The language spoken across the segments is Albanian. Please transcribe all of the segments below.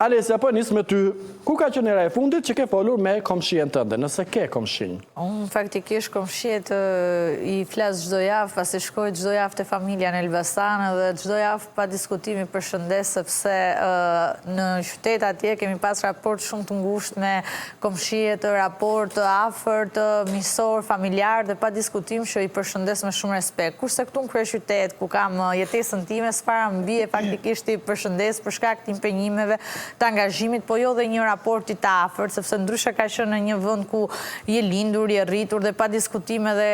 Alesia, po e nis me ty. Ku ka qenë hera e fundit që ke folur me komshien tënde, nëse ke komshinj? Unë faktikisht komshiet i flas çdo javë, pasi shkoj çdo javë te familja në Elbasan edhe çdo javë pa diskutim i përshëndes sepse në qytet atje kemi pas raport shumë të ngushtë me komshiet, raport të afërt, miqësor, familjar dhe pa diskutim që i përshëndes me shumë respekt. Kurse këtu në kryeqytet ku kam jetesën time, s'para më bie faktikisht t'i përshëndes për shkak të impenjimeve, të angazhimit, po jo dhe një raporti të afërt, sepse ndryshe ka qenë në një vend ku je lindur, je rritur dhe pa diskutim edhe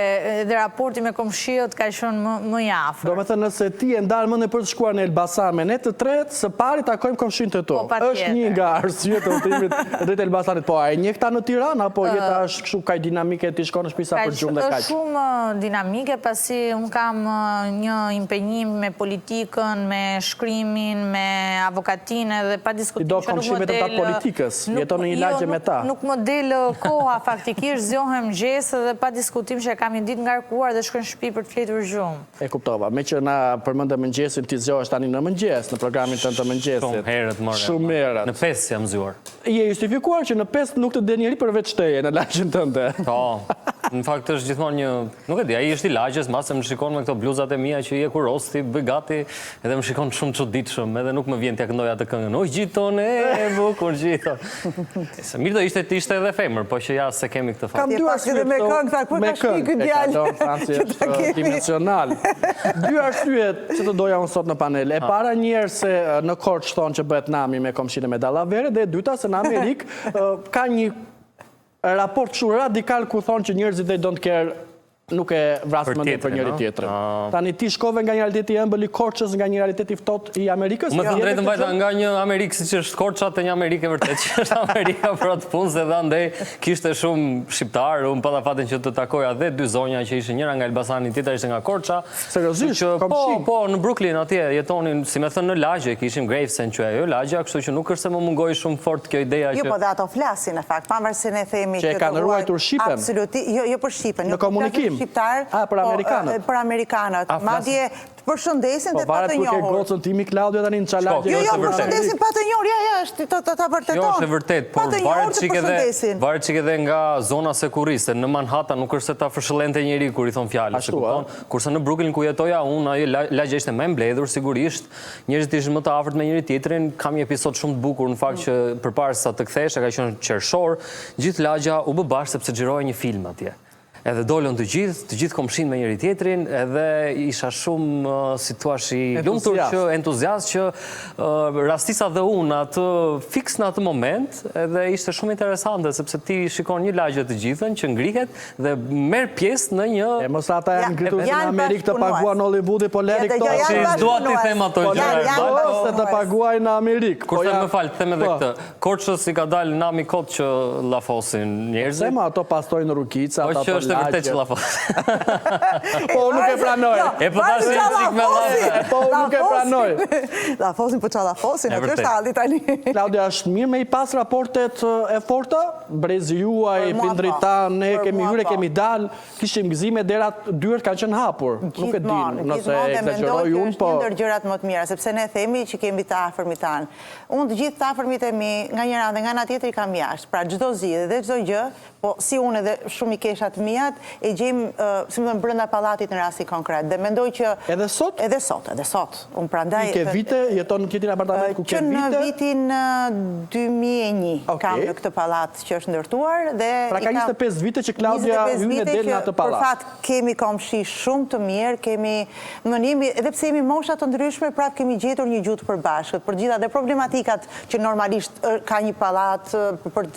edhe raporti me komshiët ka qenë më më i afërt. Domethënë nëse ti e ndan mendjen për të shkuar në Elbasan me ne të tretë, së pari takojmë komshinjtë e tu. Po patjetër. Është një nga arsyet e udhëtimit drejt Elbasanit. Po a e njeh këta në Tiranë apo jeta është kështu kaq dinamike ti shkon në shtëpi sa për gjumë dhe kaq? Është shumë dinamike pasi unë kam një impenjim me politikën, me shkrimin, me avokatinë edhe pa diskutim Ti do që nuk komshi më vetëm ta del politikës, jeton në një jo, lagje me ta. Nuk më del koha faktikisht, zgjohem mëngjes edhe pa diskutim që e kam një ditë ngarkuar dhe shkoj në shtëpi për të fjetur gjumë. E kuptova. Meqë na përmende mëngjesin, ti zgjohesh tani në mëngjes, në programin tënd të mëngjesit. Shumë herët more. Shumë herët. Në 5 jam zgjuar. Je justifikuar që në 5 nuk të del njeri përveç teje në lagjen tënde. Po. Në fakt është gjithmonë një, nuk e di, ai është i lagjes, mbase më shikon me këto bluzat e mia që i hekuros, i bëj gati, edhe më shikon shumë çuditshëm, edhe nuk më vjen t'ia këndoj atë këngën. O gjiton e bukur gjiton. Se mirë do ishte të ishte edhe femër, po që ja se kemi këtë fat. Kam dy arsye edhe me këngë, tha, ku e me ka shpi ky këngë, e djalë? kalon Franci Që ta është kemi. dimensional. Dy arsye që të doja unë sot në panel. E para një herë se në Korçë thonë që bëhet nami me komshinë me dallavere dhe e dyta se në Amerikë ka një raport kështu radikal ku thonë që njerëzit they don't care nuk e vras mendjen për njëri tjetrin. Tani ti shkove nga një realitet i ëmbël i Korçës, nga një realitet i ftohtë i Amerikës? Me thënë drejtën vajta nga një Amerikë siç është Korça te një Amerikë e vërtetë që është Amerika për atë punë se dhe andej kishte shumë shqiptarë, unë pata fatin që të takoja dhe dy zonja që ishin njëra nga Elbasani, tjetra ishte nga Korça. Seriozisht, Që, po, komshinj? po, në Brooklyn atje jetonin, si me thënë në lagje, kishim Gravesend që ajo lagja, kështu që nuk është se më mungoi shumë fort kjo ideja Jo, që po dhe ato flasin në fakt, pavarësisht se ne themi Që e të kanë huaj- ruajtur shqipen. Absoluti, jo, jo për shqipen, Në jo, po komunikim. flasin shqiptar, A, për po, amerikanët. e, për amerikanët. A, flasin- Madje të përshëndesin Po dhe pa varet të ku ke njohur. gocën timi Klaudio tani në Shko, ça lagje. Jo, kjo jo, është e vërtetë. përshëndesin pa të njohur, ja, ja, është të të ta Kjo vërteton. është e vërtetë, Pa por të njohur varet të çik edhe përshëndesin. varet çik edhe nga zona se ku rri, se në Manhattan nuk është se ta fërshëllente njeri kur i thon fjalën, se Ashtu, a? kupton? Kurse në Brooklyn ku jetoja unë, ajo lagja ishte më e mbledhur sigurisht, njerëzit ishin më të afërt me njëri tjetrin. Kam një episod shumë të bukur në fakt që përpara sa të kthehesha, ka qenë qershor, gjithë lagja u bë bashkë sepse xhirohej një film atje. Edhe dolën të gjithë, të gjithë komshin me njëri tjetrin, edhe isha shumë, si thua, i lumtur Entuziast. që entuziast që uh, rastisa dhe unë në atë fiks në atë moment, edhe ishte shumë interesante sepse ti shikon një lagje të gjithën që ngrihet dhe merr pjesë në një E mos ata janë Ja, ngritur si në janë Amerikë të bashkëpunues. paguan Hollywoodi, po leri Ja, këto. jo, janë Që s'dua t'i bashkëpunues. them ato Po gjëra. leri Janë- këto janë se të bashkëpunues. paguajnë në Amerikë. Po Kurse ja- më fal, them edhe Po. këtë. Korçës i ka dalë nami kot që llafosin njerëzit. Pse ma ato pastojnë rrugica, Po ata që po është e vërtet që lagjet. llafosin. Po unë nuk e pranoj. Jo, E po tash varet e qa cik me llafosin. llafe. Po unë nuk e pranoj. Llafosin, po qa llafosin, E aty vërtet. është halli tani. Klaudia, është mirë me i pas raportet e forta? Brezi juaj, Për mua prindrit po. tanë, ne Për kemi mua hyrë, po. kemi dalë, kishim gëzime, derat, dyert kanë qenë hapur. Nuk e di, Gjithmonë, nëse gjithmonë dhe mendoj ekzagjeroj që unë, është po një ndër gjërat më të mira, sepse ne themi që kemi të afërmit tanë. Unë të gjithë të afërmit e mi, nga njëra anë dhe nga ana tjetër i kam jashtë. Pra çdo zgjidhje dhe çdo gjë, po si unë edhe shumë i keshat miat, e gjejmë, ë, si më thënë, brenda pallatit në rastin konkret. Dhe mendoj që Edhe sot? Edhe sot, edhe sot. Unë prandaj Ti ke vite, jeton në tjetrin apartament ku ke Që në vite? vitin ë, 2001 Okej. kam në këtë pallat që është ndërtuar dhe Pra i ka kam 25 vite që Klaudia 25 hyn e vite del në që atë pallat. Për fat kemi komshi shumë të mirë, kemi më jemi, edhe pse jemi mosha të ndryshme, prap kemi gjetur një gjuhë të përbashkët për të gjitha dhe problematikat që normalisht ë, ka një pallat ë, për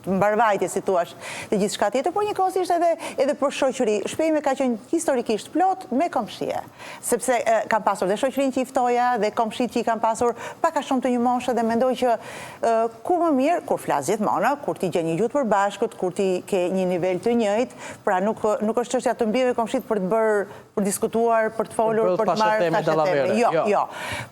mbarvajtje, si thuash, dhe gjithçka tjetër, por njëkohësisht edhe edhe për shoqëri. Shtëpia ime ka qenë historikisht plot me komshije, sepse e, kam pasur dhe shoqërinë që i ftoja dhe komshit që i kam pasur pak a shumë të një moshe dhe mendoj që e, ku më mirë, kur flas gjithmonë, ë, kur ti gjen një gjuhë të përbashkët, kur ti ke një nivel të njëjtë, pra nuk nuk është çështja të mbihemi komshit për të bërë për diskutuar, për të folur, bërë për të marrë thasheteme dallavere, Jo, jo. jo.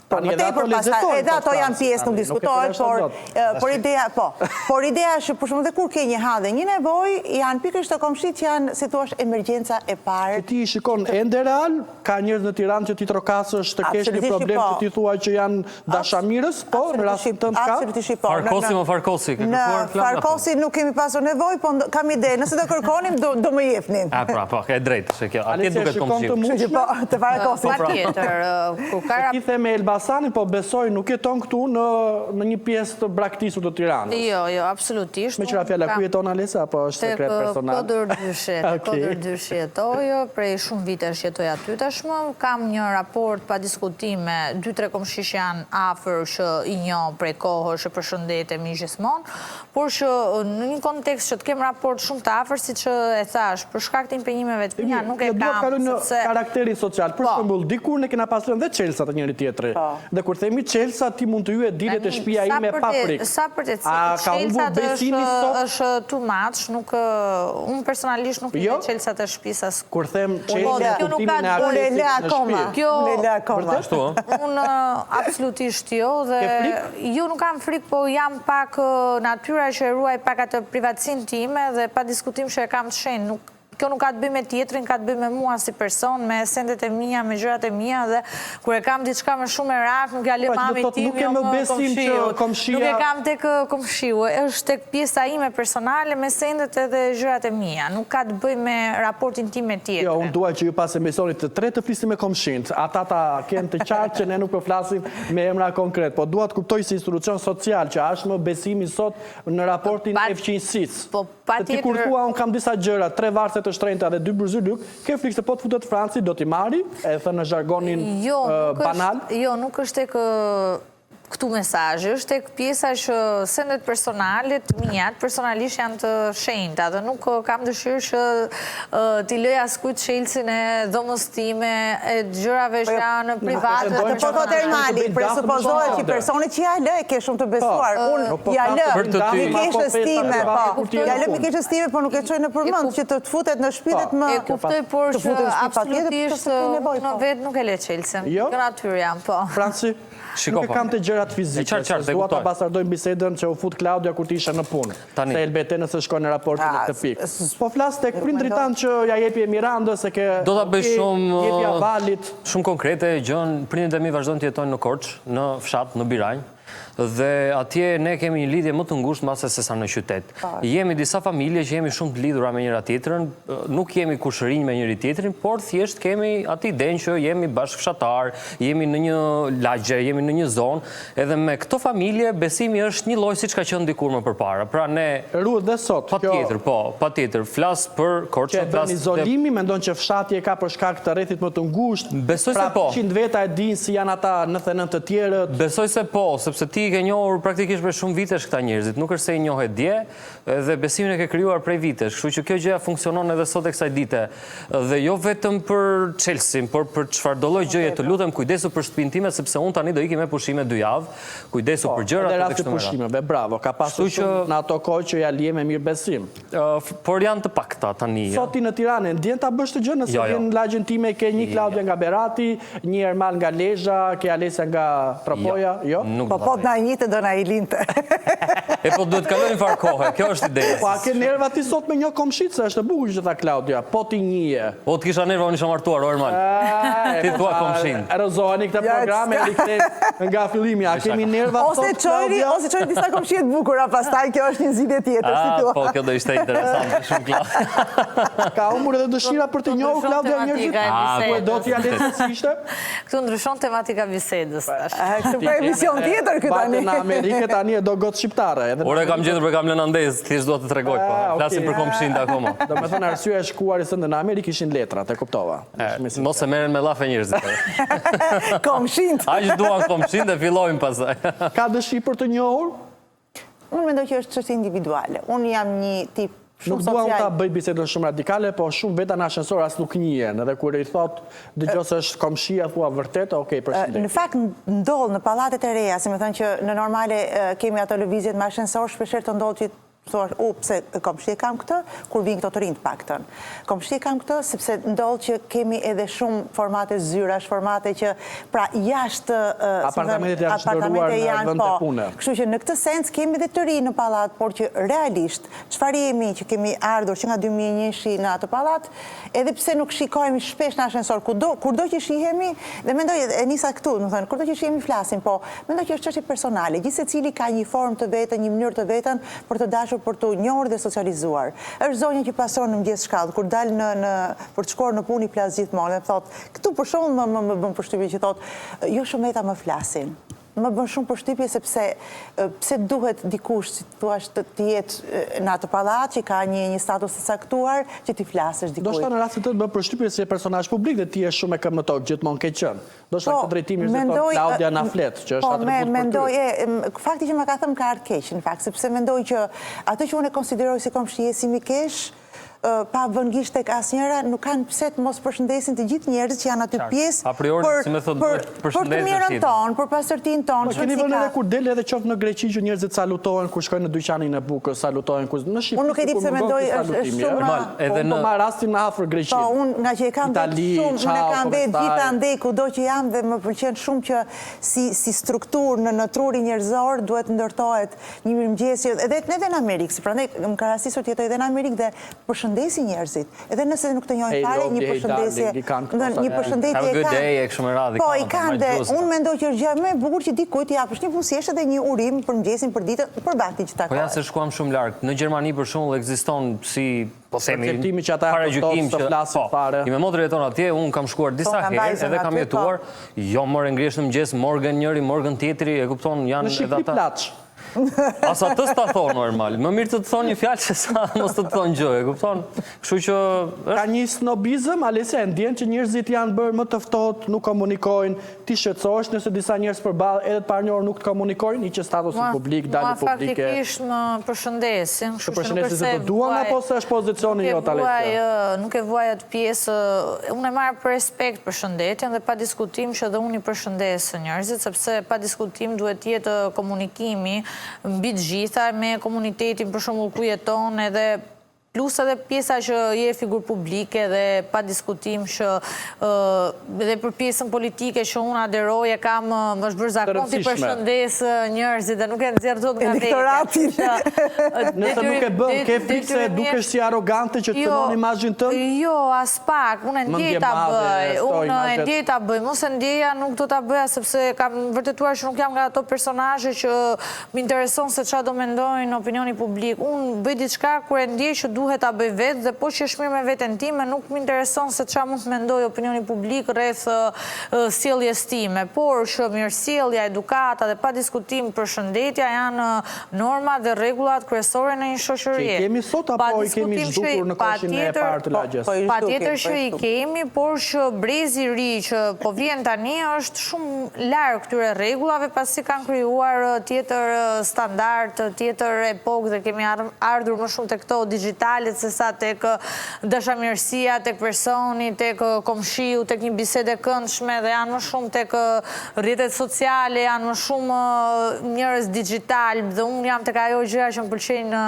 Për Tani më edhe tepër ato pastaj, lezetojnë, edhe po ato janë Franci, pjesë, nuk tani, nuk e diskutohet, përjashton por dot. e, por ideja, po, por ideja është që. që për shembull dhe kur ke një hall dhe një nevojë, janë pikërisht këto komshitë që janë, si thua, emergjenca e parë. Që ti i shikon ende real, ka njerëz në Tiranë që ti trokasësh të kesh një problem po. që ti thua që janë dashamirës, po, në rastin tënd ka? Absolutisht po. Farkosi më Farkosi, ke kërkuar Në Farkosi nuk kemi pasur nevojë, po kam ide, nëse do kërkonim, do më jepnin. A, pra, po, e drejtë, që kjo, atje duket komshiu. Kështu që po, te Farkosi. Po, pra. Patjetër, ku ka... Ti the me Elbasanin, po besoj nuk jeton këtu në në një pjesë të braktisur të Tiranës. Jo, jo, absolutisht. Meqë ra fjala, ku jeton Alesa, apo është sekret personal? Tek Kodër Dyshi, tek Kodër Dyshi jetoj, prej shumë vitesh jetoj aty tashmë, kam një raport pa diskutim me 2-3 komshi që janë afër që i njoh prej kohësh e përshëndetemi gjithmonë, por që në një kontekst që të kem raport shumë të afërt, siç e thashë, për shkak të impenjimeve të mia, nuk e kam, sepse... Dua të kaloj në karakterin social. Për po. shembull, dikur ne kena pas lënë dhe çelësat te njëri-tjetri. Po. Dhe kur themi çelësa, ti mund të hyje dilje te shtëpia ime pa frikë. Sa për të çelësat është është too much, nuk unë personalisht nuk i jo? lë çelësat e shtëpisë as. Kur them çelësa, po, kuptimin e aksesit në shtëpi. Kjo unë e lë akoma. Unë absolutisht jo dhe jo nuk kam frikë, po jam pak natyra që e ruaj pak atë privatësinë time dhe pa diskutim që e kam të shenjtë, nuk kjo nuk ka të bëjë me tjetrin, ka të bëjë me mua si person, me sendet e mia, me gjërat e mia dhe kur e kam diçka me shumë merak, nuk ja lë pra, mamit tim, jo më komshiut. Nuk e kam tek komshiu, është tek pjesa ime personale me sendet edhe gjërat e mia, nuk ka të bëjë me raportin tim me tjetrin. Jo, unë dua që ju pas emisionit të tre të flisni me komshinjtë, ata ta kenë të qartë që ne nuk po flasim me emra konkret, po dua të kuptoj si institucion social që a është më besimi sot në raportin e fqinjësisë. Po, patjetër. Ti kur thua unë kam disa gjëra, tre varëse të shtrenjta dhe dy byzylyk, ke frikë se po të futet Franci do t'i marri, e thënë në zhargonin jo, banal? Jo, nuk është tek këtu mesazhi, është tek pjesa që sendet personale të miat, personalisht janë të shenjta dhe nuk kam dëshirë që t'i lëj askujt çelësin e dhomës time, e gjërave që janë private. Atë po thotë Ermali, presupozohet që personi që ja lë e ke shumë të besuar. Po. Unë po ja lë mikeshës time, po. Ja lë mikeshës time, po nuk e çoj nëpër mend që të të futet në shtëpi dhe të më E kuptoj, por që absolutisht unë vetë nuk e lë çelësin. Jo? Kjo natyrë jam, po. Franci? Nuk e kam te gjërat fizike, se s'dua ta bastardojmë bisedën që u fut Klaudia kur ti ishe në punë. Se elbete nëse shkon në raportin në këtë pikë. Po flas tek prindërit tanë që ja jepi Mirandës e ke Do ta bëj shumë jepja Valit. Shumë konkrete gjënë, prindërit e mi vazhdojnë të jetojnë në Korçë, në fshat, në Biranj dhe atje ne kemi një lidhje më të ngushtë mbase sesa në qytet. Jemi disa familje që jemi shumë të lidhura me njëra tjetrën, nuk jemi kushërinj me njëri tjetrin, por thjesht kemi atë idenë që jemi bashkëfshatarë, jemi në një lagje, jemi në një zonë, edhe me këto familje besimi është një lloj siç ka qenë dikur më përpara. Pra ne Ruhet dhe sot. Patjetër, po, patjetër. Flas për Korçën, flas Që e bën izolimi, mendon që fshati e ka për shkak të rrethit më të ngushtë. Besoj se po. Pra 100 veta e dinë si janë ata 99 të tjerët. Besoj se po, sepse ti i ke njohur praktikisht prej shumë vitesh këta njerëzit, nuk është se i njohe dje, dhe besimin e ke krijuar prej vitesh, kështu që kjo gjëja funksionon edhe sot e kësaj dite. Dhe jo vetëm për çelësin, por për çfarëdolloj gjëje, të lutem kujdesu për shtëpinë time sepse unë tani do iki me pushime dy javë, kujdesu po, për gjërat edhe rasti pushimeve, bravo, ka pasur shumë në ato kohë që ja lije me mirëbesim. Por janë të pakta tani. Sot ti në Tiranë e ndjen ta bësh këtë gjë, nëse jo, jo. vjen në lagjen time ke një Klaudia nga Berati, një Ermal nga Lezha, ke Alesia nga Tropoja, jo? Nuk po po të na njihte do na i linte. E po duhet kalojë një farë kohe, kjo është ideja. Po a ke nerva ti sot me njoh komshitë, se është e bukur që tha Klaudia, po t'i njihje. Po të kisha nerva, unë isha martuar, o Ermal. Ti thua komshin. Rrëzoheni këtë program e rikthejmë nga fillimi. A kemi nerva sot, Klaudia? Ose çojri disa komshije të bukura, pastaj kjo është një zgjidhje tjetër, si thua. Po, kjo do ishte interesante, shumë Klaudia. Ka humbur edhe dëshira për të njohur Klaudia njerëzit? Ku e do ti Alesia si ishte? Këtu ndryshon tematika bisedës tash. Këtu për emision tjetër ky tani. Bate në Amerikë tani e do gotë shqiptare. Ore kam gjetur, po kam lënë andej, thjesht dua të tregoj, po. Flasim për komshinjtë akoma. Domethënë arsyeja e shkuarjes tënde në Amerikë ishin letrat, e kuptova. Mos se merren me llafe njerëzit. Komshinjtë. Aq duan komshinjtë dhe fillojnë pastaj. Ka dëshirë për të njohur? Unë mendoj që është çështje individuale. Unë jam një tip Nuk dua unë ta bëj bisedën shumë radikale, po shumë veta në ashensor as nuk njihen, edhe kur i thotë, dëgjo se është komshia, thua vërtet, ok, përshëndetje. Në fakt ndodh në pallatet e reja, si me thënë që në normale kemi ato lëvizjet me ashensor, shpeshherë të ndodh që Thua, u, pse komshi e kam këtë, kur vijnë këto të rinj të paktën. Komshi e kam këtë, sepse ndodh që kemi edhe shumë formate zyrash, formate që, pra, jashtë... Apartamentet janë shndërruar në vende po. pune. Kështu që në këtë sens kemi dhe të rinj në pallat, por që realisht, çfarë jemi që kemi ardhur që nga 2001-shi në atë pallat, edhe pse nuk shikohemi shpesh në ashensor, kudo, kurdo që shihemi, dhe mendoj, e nisa këtu, domethënë, kurdo që shihemi flasim, po, mendoj që është çështje personale, gjithsecili ka një formë të vetën, një mënyrë të vetën, për të dashur për t'u njohur dhe socializuar. Është zonja që pastron në mëngjes shkallët, kur dal në, në, për të shkuar në punë i flas gjithmonë, dhe thotë, këtu për shembull më, më, më bën përshtypje që thotë, jo shumë veta më flasin. Më bën shumë përshtypje sepse pse duhet dikush, si thua, të të jetë në atë pallat që ka një një status të caktuar që t'i flasësh dikujt. Ndoshta në rastin tënd bën përshtypje si personazh publik dhe ti je shumë me këmbë në tokë, gjithmonë ke qenë. Ndoshta po, këtë drejtim është thotë Klaudia na flet, që është po, atribut për ty. Mendoj, e, fakti që ma ka thënë më ka ardhur keq në fakt, sepse mendoj që atë që unë e konsideroj si komshie, si mikeshë, pa vënë gisht tek asnjëra, nuk kanë pse të mos përshëndesin të gjithë njerëzit që janë aty pjesë A priori, për, si me thotë, për, për të mirën tonë, për pastërtinë tonë. Po keni vënë re kur del edhe qoftë në Greqi që njerëzit salutohen kur shkojnë në dyqanin e bukës, salutohen kur në Shqipëri. Unë nuk e di pse mendoj është është shumë normal, po, edhe në po marr rastin afër Greqi. Po unë nga që e kam vetë shumë, unë e kam vetë gjithandej kudo që jam dhe më pëlqen shumë që si si strukturë në në trurin njerëzor duhet ndërtohet Një mirëmëngjes, edhe edhe në Amerikë, se prandaj më ka rastisur të jetoj edhe në Amerikë dhe përshëndesin njerëzit. Edhe nëse nuk të njohin fare, një përshëndetje, një përshëndetje e kanë. e kështu me radhë. Po, i kanë dhe unë mendoj që është gjëja më e bukur që dikujt t'i japësh një buzëqeshje dhe një urim për mëngjesin, për ditën, për vaktin që takohet. Po ja se shkuam shumë larg. Në Gjermani për shembull ekziston si Po themi perceptimi që ata janë të ftohtë, s'të flasin po, fare. Ime motër jeton atje, unë kam shkuar disa po, herë edhe kam po. jetuar. Jo, more ngrihesh në mëngjes, morgen njëri, morgen tjetri, e kupton, janë edhe ata. Në Shqipëri plaç. As atë s'ta thonë normal. Më mirë të të thonë një fjalë se sa mos të të thonë gjë, e kupton? Kështu që është Ka një snobizëm, Alesia e ndjen që njerëzit janë bërë më të ftohtë, nuk komunikojnë, Ti shqetësohesh nëse disa njerëz përballë edhe të panjohur nuk të komunikojnë, hiqe statusin publik, dalje publike. Mua faktikisht më përshëndesin, kështu që nuk është se të duan apo se është pozicioni jot Alesia? Nuk e vuaj atë pjesë, unë e marr për respekt përshëndetjen dhe pa diskutim që dhe unë i përshëndes njerëzit, sepse pa diskutim duhet të jetë komunikimi mbi të gjitha me komunitetin për shembull ku jeton edhe Plus edhe pjesa që je figurë publike dhe pa diskutim që dhe për pjesën politike që unë aderoj e kam më është bërë zakon t'i përshëndes njerëzit dhe nuk e nxjerr dot nga vetja. Nëse nuk e bën, ke frikë se dukesh si arrogante që të cenon imazhin tënd? Jo, aspak, unë e ndjej ta bëj, unë e ndjej ta bëj, mos e ndjeja nuk do ta bëja sepse kam vërtetuar që nuk jam nga ato personazhe që Më intereson se ça do mendojnë opinioni publik. Unë bëj diçka kur e ndjej që duhet ta bëj vetë dhe po që është mirë me veten time, nuk më intereson se ça mund të mendojë opinioni publik rreth sjelljes time. Por që mirësjellja, edukata dhe pa diskutim përshëndetja janë normat dhe rregullat kryesore në një shoqëri. Që i kemi sot apo i kemi zhdukur në koshin e parë të lagjes? Patjetër që i kemi, por që brezi i ri që po vjen tani është shumë larg këtyre rregullave pasi kanë krijuar tjetër standard, tjetër epokë dhe kemi ardhur më shumë tek këto digjitalet se sa tek dashamirësia, tek personi, tek komshiu, tek një bisedë e këndshme dhe janë më shumë tek rrjetet sociale, janë më shumë njerëz dixhitalë dhe unë jam tek ajo gjëja që më pëlqejnë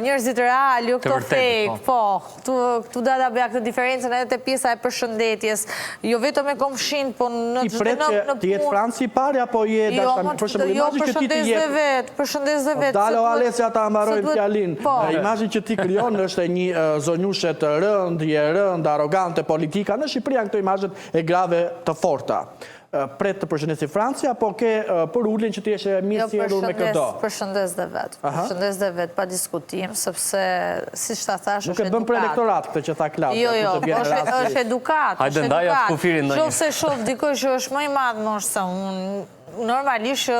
njerëzit realë, jo këto fake, po. Këtu, këtu do ta bëja këtë diferencën edhe te pjesa e përshëndetjes, jo vetëm me komshinjtë, po në çdo në në punë. Ti pret që të jetë Franci i pari apo je jo, dashamirë? Për shembull, jo, imazhi që ti të jep. Jo, përshëndes dhe vetë, përshëndes dhe vetë. Dalo Alesia ta mbaroj fjalinë. Po. Imazhi që ti krijon është e një zonjushe të rëndë, je e rëndë, arrogante, politika. Në Shqipëri janë këto imazhet e grave të forta. Pret të përshëndesi Franci apo ke përuljen që të jesh e mirësjellur me këdo? Jo, përshëndes dhe vetë. Përshëndes dhe vetë, pa diskutim, sepse, siç ta thashë, është edukatë. Nuk e bën për elektorat këtë që tha Klaudia. Jo, jo, është edukatë. Hajde ndaje atë kufirin ndonjë. Qoftë se shoh dikë që është më i madh në moshë se unë, normalisht që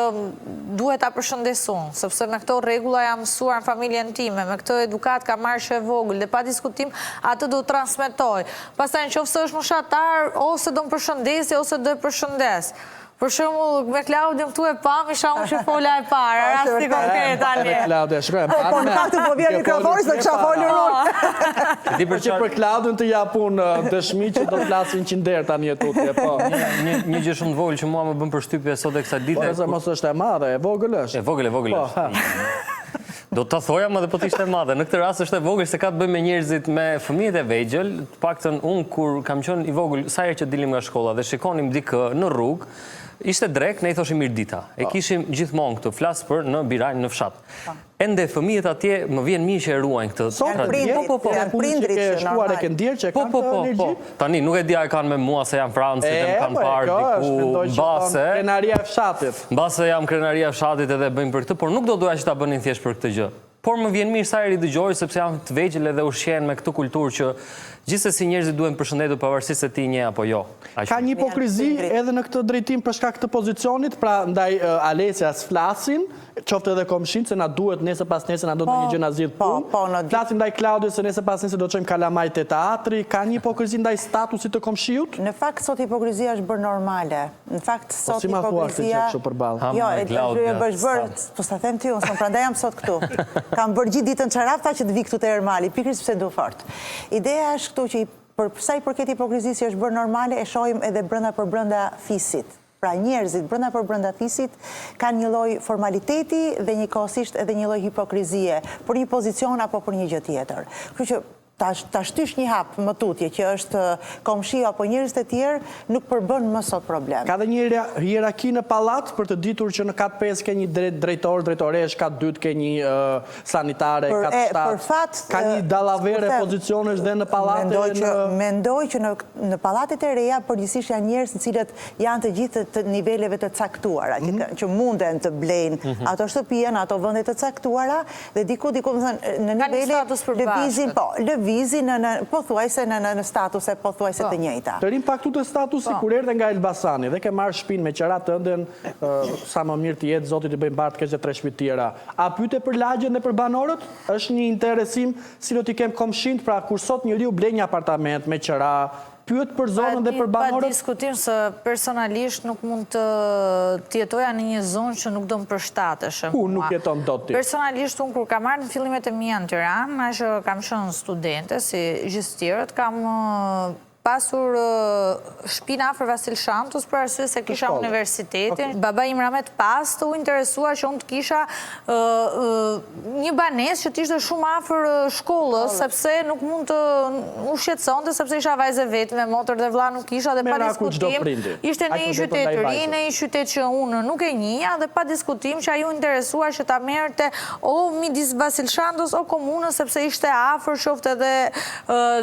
duhet ta përshëndes unë, sepse me këto rregulla jam mësuar në familjen time, me këtë edukatë kam marrë që e vogël dhe pa diskutim atë do transmetoj. Pastaj në qoftë se është moshatar, ose do më përshëndesi, ose do e përshëndes. Për shembull, me Klaudion këtu e pamë, isha unë që fola e para, po, rasti konkret tani. Me Klaudion, shkoj, e pamë. Po, në fakt po vjen mikrofoni, se kisha folur unë. Di për që për Klaudion të jap unë uh, dëshmi që do të flasin qinder tani e tutje, po. Një një gjë shumë të vogël që mua më bën përshtypje sot e kësaj dite. Po, se mos është e madhe, e vogël është. E vogël, e vogël po, është. Do ta thoja më dhe po të ishte e madhe. Në këtë rast është e vogël se ka të bëjë me njerëzit, me fëmijët e vegjël, të paktën unë kur kam qenë i vogël, sa herë që dilim nga shkolla dhe shikonim dikë në rrugë, ishte drekë, ne i thoshim mirëdita. E po. kishim gjithmonë këtë, flas për në Birajnë në fshat. Po. Ende fëmijët atje më vjen mirë që e ruajnë këtë traditë. Po, po, po. Janë prindërit që shkuar e ke ndjerë që e po, kanë po, po, po. Tani nuk e di a e kanë me mua se jam Franci dhe më kanë po, parë diku mbase. Krenaria e fshatit. Mbase jam krenaria e fshatit edhe e bëjnë për këtë, por nuk do doja që ta bënin thjesht për këtë gjë. Por më vjen mirë sa herë i dëgjoj sepse janë të vegjël edhe ushqehen me këtë kulturë që gjithsesi njerëzit duhen përshëndetur pavarësisht se ti i njeh apo jo. Ka një hipokrizi edhe në këtë drejtim për shkak të pozicionit, pra ndaj Alesias flasin, qoftë edhe komshinjtë, se na duhet nesër pasnesër na do ndonjë gjë na zgjidh po, punë. Po, në... Flasim ndaj Klaudios se nesër pasnesër do çojmë kalamajtë te teatri, ka një hipokrizi ndaj statusit të komshiut? Në fakt sot hipokrizia është bërë normale. Në fakt po, sot si ma thua këtë gjë kështu përballë? Jo, e është bërë, po s'ta them ty, unë sot prandaj jam sot këtu. Kam bërë gjithë ditën çorapta që të vi këtu te Ermali, pikërisht pse du fort. Ideja është këtu që për sa i përket hipokrizisë që është bërë normale, e shohim edhe brenda për brenda fisit. Pra njerëzit brenda për brenda fisit kanë një lloj formaliteti dhe njëkohësisht edhe një lloj hipokrizie për një pozicion apo për një gjë tjetër. Kështu që ta ta shtysh një hap më tutje që është komshiu apo njerëzit e tjerë nuk përbën më sot problem. Ka dhe një hierarki në pallat për të ditur që në kat 5 ke një drejtor, drejtoreshë, kat 2 ke një sanitare, kat 7. Ka një dallavere pozicionesh dhe në pallate mendoj që mendoj që në në pallatet e reja përgjithësisht janë njerëz të cilët janë të gjithë të niveleve të caktuara, që mhm. që munden të blejnë mhm. ato shtëpia në ato vende të caktuara dhe diku diku më thënë në nivele lëvizin po, lëvizin në në pothuajse në në në statuse pothuajse po. të njëjta. Të rrim pak këtu te statusi po. kur erdhe nga Elbasani dhe ke marrë shpinë me qera tënden sa më mirë të jetë Zoti t'i bëjë mbarë të kesh dhe tre shtëpi të tjera. A pyete për lagjen dhe për banorët? Është një interesim si do t'i kem komshinjtë, pra kur sot njeriu blen një apartament me qera, pyet për zonën dhe për banorët? Pa diskutim se personalisht nuk mund të të jetoja në një zonë që nuk do më përshtateshe mua. Ku nuk jeton dot ti? Personalisht unë kur kam ardhur në fillimet e mia në Tiranë, ngaqë kam qenë studente si gjithë të tjerët, kam pasur shpinë afër Vasil Shantos për arsye se kisha universitetin. Baba im rahmet pastë u interesua që unë të kisha një banesë që të ishte shumë afër shkollës, sepse nuk mund të u shqetësonte, sepse isha vajzë e vetme, motër dhe vlla nuk kisha dhe pa diskutim, ishte në një qytet të ri, në një qytet që unë nuk e njihja dhe pa diskutim që ai u interesua që ta merrte o midis Vasil Shantos o komunës, sepse ishte afër, qoftë edhe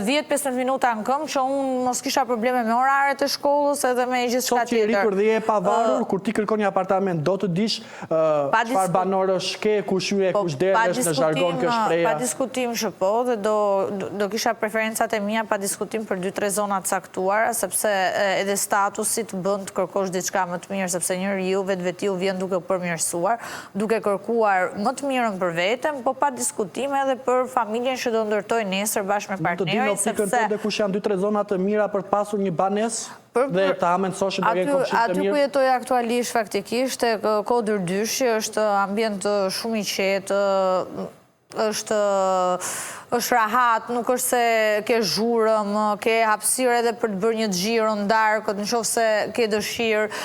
10-15 minuta në këmbë, që unë mos kisha probleme me oraret e shkollës edhe me gjithçka tjetër. Sot që je rritur dhe je e pavarur, kur ti kërkon një apartament, do të dish çfarë banorësh ke, kush hyn e po, kush del, është në zhargon kjo shprehja? Pa diskutim që po, dhe do kisha preferencat e mia pa diskutim për 2-3 zona të caktuara, sepse edhe statusi të bën të kërkosh diçka më të mirë, sepse njeriu vetvetiu vjen duke u përmirësuar, duke kërkuar më të mirën për veten, po pa diskutim edhe për familjen që do ndërtojë nesër bashkë me partnerin, sepse... Mund të di në optikën tënde kush janë 2-3 zona të mira për të pasur një banesë dhe të hamendësosh që do jenë komshinj të mirë? Aty ku jetoj aktualisht faktikisht, tek Kodër Dyshi, është ambient shumë i qetë, është është rahat, nuk është se ke zhurmë, ke hapësirë edhe për të bërë një xhiro në darkë, në qoftë se ke dëshirë.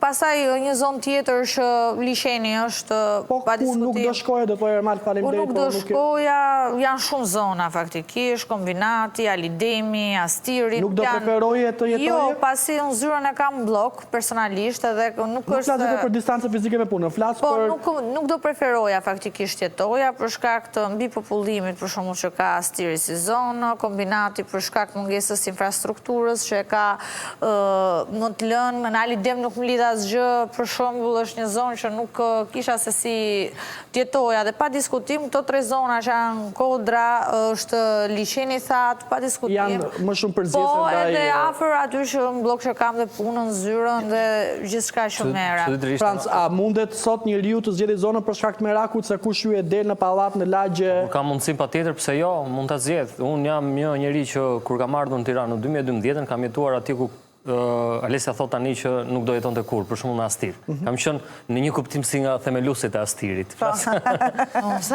Pastaj një zonë tjetër që liqeni është po, pa diskutim. Po ku nuk do shkoja, do thoja Ermal faleminderit. Ku nuk do shkoja, janë shumë zona faktikisht, Kombinati, Ali Demi, Astiri. Nuk do preferoje të jetoje? Jo, pasi unë zyrën e kam bllok, personalisht edhe nuk është... Nuk flas vetëm për distancën fizike me punën, flas po, për... Po, nuk do preferoja faktikisht jetoja për shkak të mbipopullimit për shembull që ka Astiri si zonë, Kombinati për shkak mungesës infrastrukturës që e ka më të lënë, në Ali Dem nuk më lidh asgjë, për shembull është një zonë që nuk kisha se si të jetoja dhe pa diskutim këto tre zona që janë kodra, është liqeni i thatë, pa diskutim. Janë më shumë përzgjedhëse po, ndaj... Po, edhe afër aty që në bllok që kam dhe punën, zyrën dhe gjithçka që merrem. Franc, a mundet sot njeriu të zgjedhë zonën për shkak të merakut se kush hyn e del në pallat në lagje? Po, kur ka mundësinë patjetër, pse jo, mund ta zgjedh. Unë jam një njeri që kur kam ardhur në Tiranë në 2012-ën, kam jetuar aty ku Alesia thotë tani që nuk do jetonte kurrë, për shembull në Astir. Mhm. Kam qenë në një kuptim si nga themeluesit e Astirit. Po.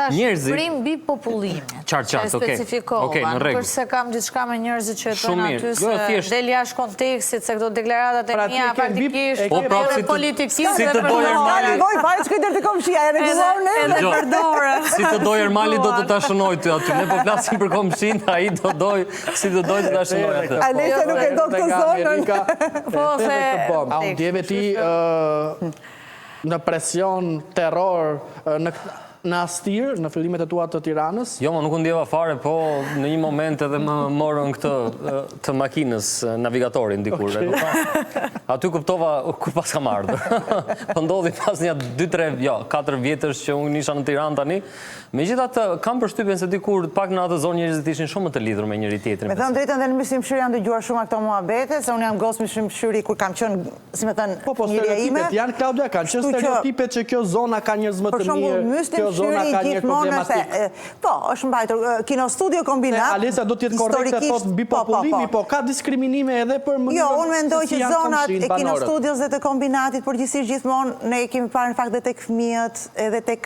Njerëzit prim mbi popullimin. Qartë, qartë, okej. Okej, në rregull. Nuk është se kam diçka me njerëzit që jetojnë aty jo, se del jashtë kontekstit se këto deklaratat e pra, mia faktikisht po, pra, edhe politikisht si të dojë Ermali. Nevojë fare shkoj deri te komshia, e rregullon ne. Edhe përdorë. Si të dojë Ermali do të ta shënoj ty aty. Ne po flasim për komshin, ai do doj si të dojë të ta shënoj atë. Alesia nuk e do këtë zonën. Po se a u ndjeve ti në presion, terror, në në Astir, në fillimet e tua të Tiranës? Jo, më nuk u ndjeva fare, po në një moment edhe më morën këtë të makinës, navigatorin dikur. Okay. Aty kuptova ku paskam ardhur. Po ndodhi pas një 2 3, jo, 4 vjetësh që unë isha në Tiranë tani. Megjithatë, kam përshtypjen se dikur pak në atë zonë njerëzit ishin shumë më të lidhur me njëri-tjetrin. Me thënë drejtën dhe në Myslym Shyr janë dëgjuar shumë këto muhabete, se unë jam gocë Myslym Shyri kur kam qenë si me thënë, po, po, stereotipet janë, Klaudia, kanë qenë stereotipet që kjo zona ka njerëz më të mirë, kjo zona ka njerëz problematik. Po, është mbajtur, Kinostudio Kombinat, Alesa do të jetë korrekte thotë mbi po, po, popullimi, po ka diskriminime edhe për mënyrën Jo, unë mendoj që zonat e Kinostudios dhe të Kombinatit, përgjithësisht gjithmonë, ne e kemi parë në fakt dhe tek fëmijët, edhe tek,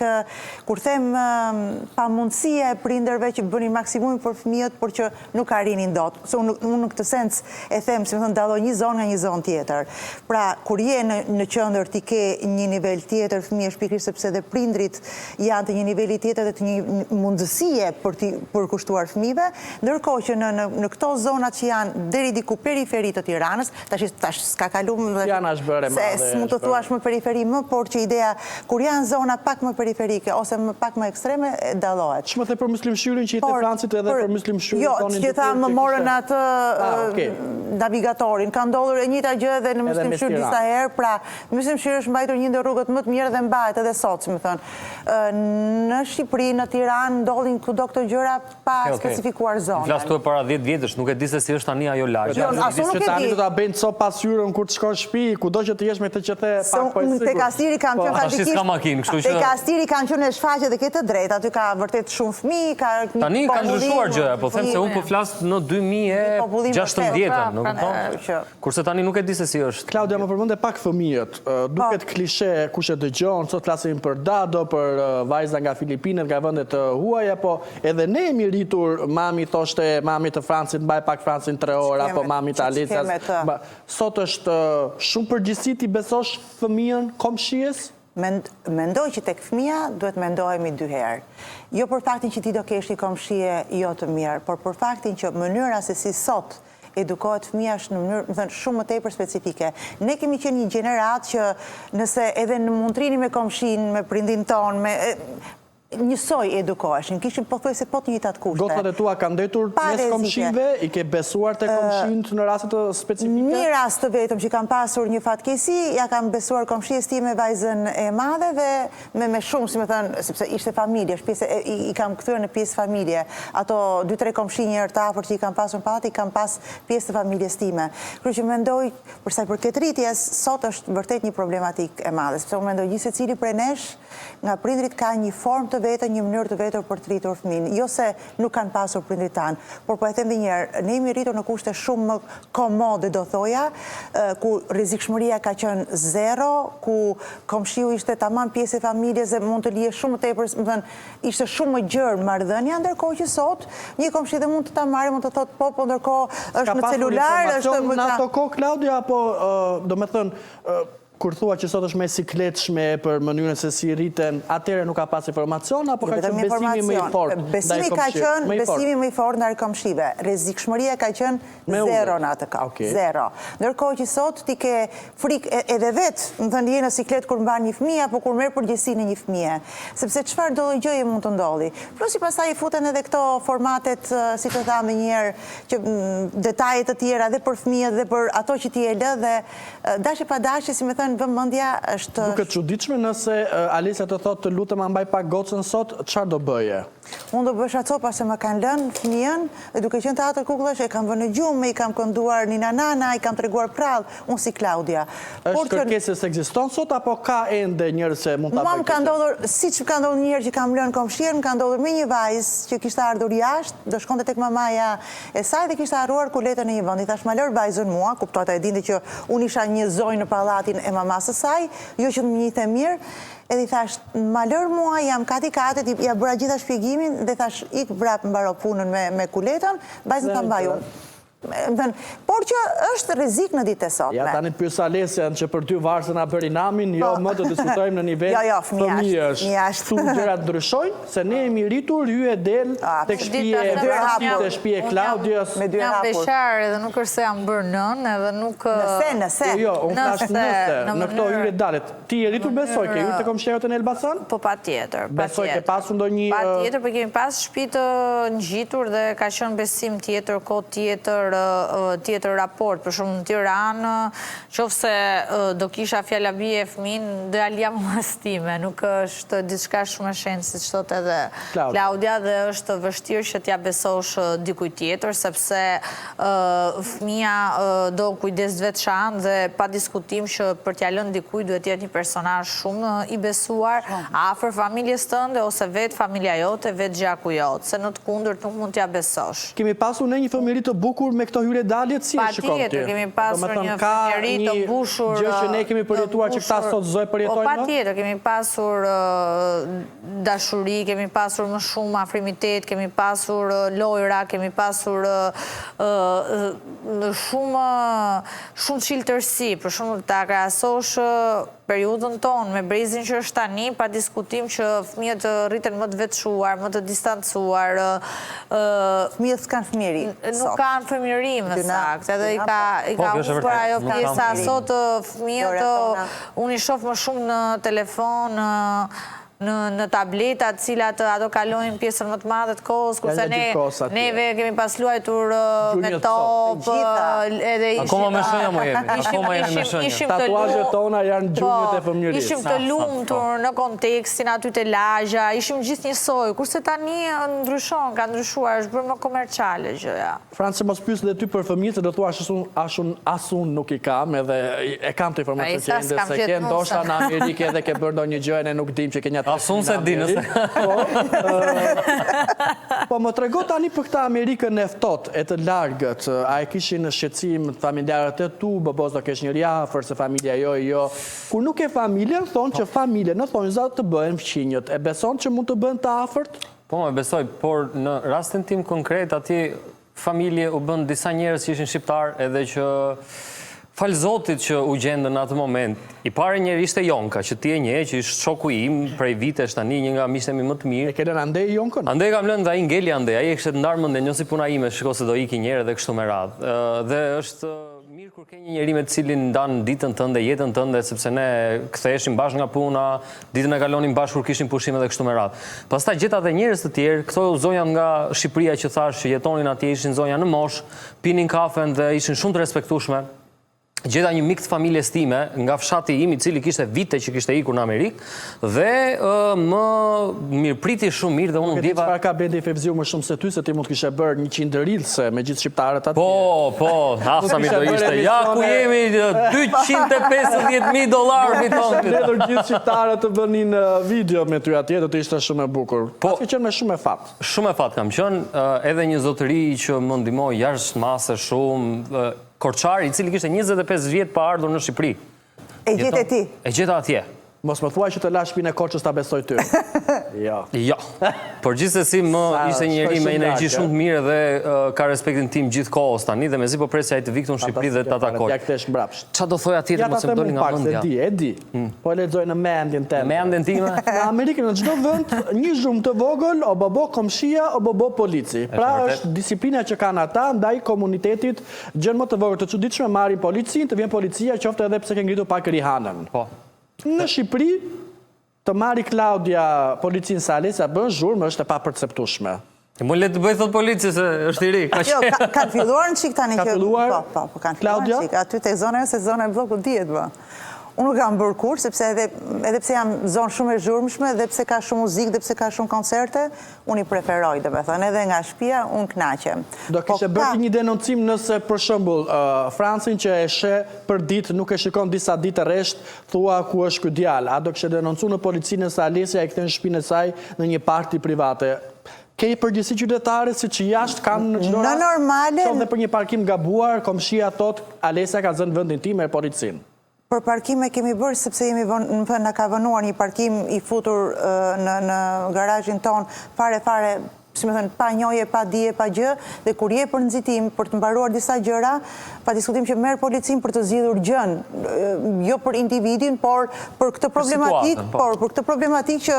kur them pamundësia e prindërve që bënin maksimumin për fëmijët, por që nuk arrinin dot. Se unë në këtë sens e them, si me thënë, dalloj një zonë nga një zonë tjetër. Pra, kur je në në qendër ti ke një nivel tjetër fëmijësh pikërisht sepse dhe prindërit janë të një niveli tjetër dhe të një mundësie për t'i përkushtuar fëmijëve, ndërkohë që në në në këto zonat që janë deri diku periferi të Tiranës, tash tash s'ka kalu më Tirana është bërë e madhe, se s'mund të thuash më periferi më, por që ideja kur janë zona pak më periferike ose më pak më ekstreme dallohet. Ç'më the për Myslym Shyrin që i the Francit edhe për Myslym Shyrin jo, thonin dikur. Jo, që tha më morën atë navigatorin. Ka ndodhur e njëjta gjë edhe në Myslym Shyr disa herë, pra Myslym Shyri është mbajtur një ndër rrugët më të mira dhe mbahet edhe sot, si me thënë. Në Shqipëri, në Tiranë ndodhin kudo këto gjëra, pa specifikuar zonën. Flas këtu e para 10 vjetësh, nuk e di se si është tani ajo lagje. Jo, as unë nuk e di. Tani do ta bëjnë copë pasqyrën kur të shkosh në shtëpi, kudo që të jesh me këtë që the, pak po e sigurt. Tek Astiri kam qenë faktikisht. Tash s'ka makinë, kështu që Tek Astiri kam qenë në shfaqje dhe ke të drejtë, aty ka vërtet shumë fëmijë, ka një Tani ka ndryshuar gjëja, po them se unë po flas në 2016-ën, nuk kupton? Kurse tani nuk e di se si është. Klaudia, më përmende pak fëmijët. Duket klishe kush e dëgjon, sot flasim për dado, për vajza nga Filipinet, nga vende të huaja, po edhe ne jemi rritur, mami thoshte mamit të Francit, mbaj pak Francin 3 orë, apo mamit të Alesias. Sot është shumë përgjegjësi t'i besosh fëmijën komshies? Mendoj që tek fëmija duhet mendohemi dy herë. Jo për faktin që ti do kesh një komshie jo të mirë, por për faktin që mënyra se si sot edukohet fëmija është në mënyrë, me thënë, shumë më tepër specifike. Ne kemi qenë një gjeneratë që nëse edhe në mund të rrinim me komshin, me prindin tonë, me njësoj edukoheshim, kishim pothuajse po të njëjtat kushte. Gocat e tua kanë ndenjtur mes komshinjve, i ke besuar te komshinjtë në raste të specifike? Një rast të vetëm që kam pasur një fatkeqësi, ja kam besuar komshies time vajzën e madhe dhe me me shumë, si me thënë, sepse ishte familje, është pjesë, i kam kthyer në pjesë familje. Ato dy tre komshinj njerëz të afërt që i kam pasur në pallat, i kam pas pjesë të familjes time. Kështu që mendoj, për sa i përket rritjes, sot është vërtet një problematikë e madhe, sepse unë mendoj gjithsecili prej nesh nga prindërit ka një formë të vetën, një mënyrë të vetër për të rritur fëmijën. Jo se nuk kanë pasur prindërit tanë, por po e them edhe një herë, ne jemi rritur në kushte shumë më komode do thoja, ku rrezikshmëria ka qenë zero, ku komshiu ishte tamam pjesë e familjes dhe mund të lije shumë më tepër, me thënë, ishte shumë më gjerë marrëdhënia, ndërkohë që sot një komshi dhe mund të ta marrë, mund të thotë po, po ndërkohë është në celular, është në ato kohë Klaudia apo domethënë kur thua që sot është më e sikletshme për mënyrën se si rriten, atëherë nuk ka pas informacion apo ka qenë besimi më i fortë ndaj Besimi ka qenë besimi më i fortë ndaj komshive. Rrezikshmëria ka qenë zero në atë kohë. Zero. Ndërkohë që sot ti ke frikë edhe vetë, me thënë je në siklet kur mban një fëmijë apo kur merr përgjegjësinë e një fëmije, sepse çfarëdo lloj gjëje mund të ndodhi. Plus që pastaj i futen edhe këto formatet, si të thamë më njëherë, që detaje të tjera dhe për fëmijët dhe për ato që ti e lë dhe dashje pa dashje, si me thënë... thënë vëmendja është Duket çuditshme nëse Alesia të thotë të lutem ma mbaj pak gocën sot, çfarë do bëje? Unë do bëhesha copa se më kanë lënë fëmijën dhe duke qenë teatër kukullash e kam vënë në gjumë, i kam kënduar Nina Nana, i kam treguar prrallë, unë si Klaudia. Është kërkesë se s'ekziston sot apo ka ende njerëz që mund ta bëjnë këtë? Mua më ka ndodhur, siç më ka ndodhur një herë që kam lënë komshinë, më ka ndodhur me një vajzë që kishte ardhur jashtë, do shkonte tek mamaja e saj dhe kishte harruar kuletën në një vend. I thashë ma lër vajzën mua, kuptohet ajo e dinte që unë isha një zonjë në pallatin e mamasë së saj, jo që më njihte mirë, Edhe i thashë, ma lër mua, jam kati katit, ia bëra gjitha shpjegimin dhe thashë, ik vrap mbaro punën me me kuletën, vajzën ta mbaj unë. Domethënë, por që është rrezik në ditët e sotme. Ja tani pyes Alesian që për dy varëse na bëri namin, jo më të diskutojmë në nivel jo, jo, fëmijësh. Këtu gjërat ndryshojnë, se ne jemi rritur hy e del tek shtëpia e Francit, te shtëpia e Klaudias. Me dyer hapur. Jam beqare edhe nuk është se jam bërë nënë edhe nuk Nëse, nëse. Jo, jo, unë thashë nëse, në këto hyrje daljet. Ti je rritur besoj, ke hyrë te komshinjtë në Elbasan? Po patjetër, patjetër. Besoj ke pasur ndonjë... Patjetër, po kemi pas shtëpi të ngjitur dhe ka qenë besim tjetër, kohë tjetër, tjetër raport. Për shembull në Tiranë, qoftë se do kisha fjala bie fëmijën, do ja lija mamasë time. Nuk është diçka shumë e shenjtë, siç thotë edhe Klaudia, dhe është vështirë që t'ja besosh dikujt tjetër, sepse Fëmija do kujdes të veçantë dhe pa diskutim që për t'ia lënë dikujt duhet të jetë një personazh shumë i besuar, afër familjes tënde ose vetë familja jote, vetë gjaku jot, se në të kundërt nuk mund t'ia besosh. Kemi pasur ne një fëmijëri të bukur me këto hyrje daljet si e shikon ti? Patjetër, kemi pasur një fëmijëri të mbushur. Gjë që ne kemi përjetuar që këta sot s'do e përjetojnë më? Po patjetër, kemi pasur dashuri, kemi pasur më shumë afrimitet, kemi pasur lojra, kemi pasur shumë shumë çiltërsi, për shembull ta krahasosh periudhën tonë me brezin që është tani, pa diskutim që fëmijët rriten më të veçuar, më të distancuar. Fëmijët s'kanë fëmijëri. Nuk kanë fëmijëri, më saktë, edhe i ka i po, ka humbur ajo pjesa sot fëmijët Unë i shoh më shumë në telefon, në në tableta, të cilat ato kalojnë pjesën më të madhe të kohës, kurse ne neve kemi pas luajtur me top, edhe ishim Akoma me shenja mo jemi, akoma jemi me shenja. Tatuazhet tona janë gjurmët e po, fëmijërisë. Ishim të lumtur në kontekstin aty te lagja, ishim gjithë njësoj, kurse tani ndryshon, ka ndryshuar, është bërë më komerciale gjëja. Franci mos pyes dhe ty për fëmijët se do thuash as unë as unë as unë nuk i kam edhe e kam të informacion që ende s'e ke ndoshta në Amerikë edhe ke bërë ndonjë gjë e ne nuk dimë që ke një As unë s'e di nëse Po, po më trego tani për këtë Amerikën e ftohtë e të largët a e kishin shqetësim familjarët e tu bobo s'do kesh njeri afër se familja jo jo kur nuk ke familjen thonë që familje në thonjëza të bëhen fqinjët e beson që mund të bëhen të afërt? Po, e besoj, por në rastin tim konkret atje familje u bënë disa njerëz që ishin shqiptarë edhe që falë Zotit që u gjendën në atë moment. I pari njeri ishte Jonka, që ti e njeh, që ishte shoku im prej vitesh tani, një nga miqtë e mi më të mirë. E ke lënë andej Jonkën? Andej e kam lënë dhe ai ngeli andej, ai e kishte të ndarë mendjen, jo si puna ime, shiko se do iki njëherë dhe kështu me radhë. Dhe është Mirë kur ke një njeri me të cilin ndan ditën tënde, jetën tënde, sepse ne ktheheshim bashkë nga puna, ditën e kalonim bashkë kur kishim pushime dhe kështu me radhë. Pastaj gjeta dhe njerëz të tjerë, këto zonjat nga Shqipëria që thashë që jetonin atje ishin zonja në moshë, pinin kafen dhe ishin shumë të respektueshme. Gjeta një mik të familjes time nga fshati im, i cili kishte vite që kishte ikur në Amerikë dhe më mirëpriti shumë mirë dhe unë u ndjeva Çfarë ka Blendi Fevziu më shumë se ty, se ti mund të kishe bërë 100 reels me gjithë shqiptarët atje. Po, po, sa mirë do ishte. Ja ku jemi 250.000 dollar fiton. Kishe mbledhur gjithë shqiptarët të bënin video me ty atje, do të ishte shumë e bukur. Po, ke qenë me shumë me fat. Shumë me fat kam qenë, edhe një zotëri që më ndihmoi jashtë mase shumë, korçar, i cili kishte 25 vjet pa ardhur në Shqipëri. E gjete ti? E gjeta atje. Mos më thuaj që të la shpinë e Korçës ta besoj ty. Jo. Jo. Por gjithsesi më ishte një njeri me energji shumë të mirë dhe ka respektin tim gjithë kohës tani dhe mezi po pres që ai të vijë këtu në Shqipëri dhe ta takoj. Ja kthesh mbrapsht. Ça do thoja tjetër mos më doli nga mendja. E di, e di. Hmm. Po e lexoj në mendjen tënde. Në mendjen time? Në Amerikë në çdo vend një zhurmë të vogël o bobo komshia o bobo polici. Pra është disiplina që kanë ata ndaj komunitetit Gjënë më të vogël të çuditshme marrin policinë, të vjen policia qoftë edhe pse ke ngritur pak Rihanën. Po. Në Shqipëri të marri Klaudia policinë se Alesia bën zhurmë është e paperceptueshme. Mo le të bëj thot polici se është i ri. Ka jo, kanë filluar një çik tani që po, po, po kanë filluar një çik. Aty te zona se zona e bllokut dihet më. Unë nuk kam bërë kurrë, sepse edhe, edhe pse jam zonë shumë e zhurmshme, dhe pse ka shumë muzikë, dhe pse ka shumë koncerte, unë i preferoj, domethënë, edhe nga shtëpia, unë kënaqem. Do po kishe bërë një denoncim nëse, për shembull, Francin që e sheh për ditë, nuk e shikon disa ditë rresht, thua ku është ky djalë. A do kishe denoncu në polici nëse Alesia e kthen shtëpinë e saj në një parti private? Ke përgjegjësi qytetare siç jashtë kanë në çdo rast? Në normale... Qoftë dhe për një parkim gabuar, komshia thotë, Alesia ka zënë vendin tim me policinë. Për parkim e kemi bërë sepse jemi vënë, në na ka vonuar një parkim i futur në në garazhin tonë fare fare, si me thënë, pa njohje, pa dije, pa gjë, dhe kur je për nxitim, për të mbaruar disa gjëra, pa diskutim që merr policinë për të zgjidhur gjënë, jo për individin, por për këtë problematikë, po. por për këtë problematikë që,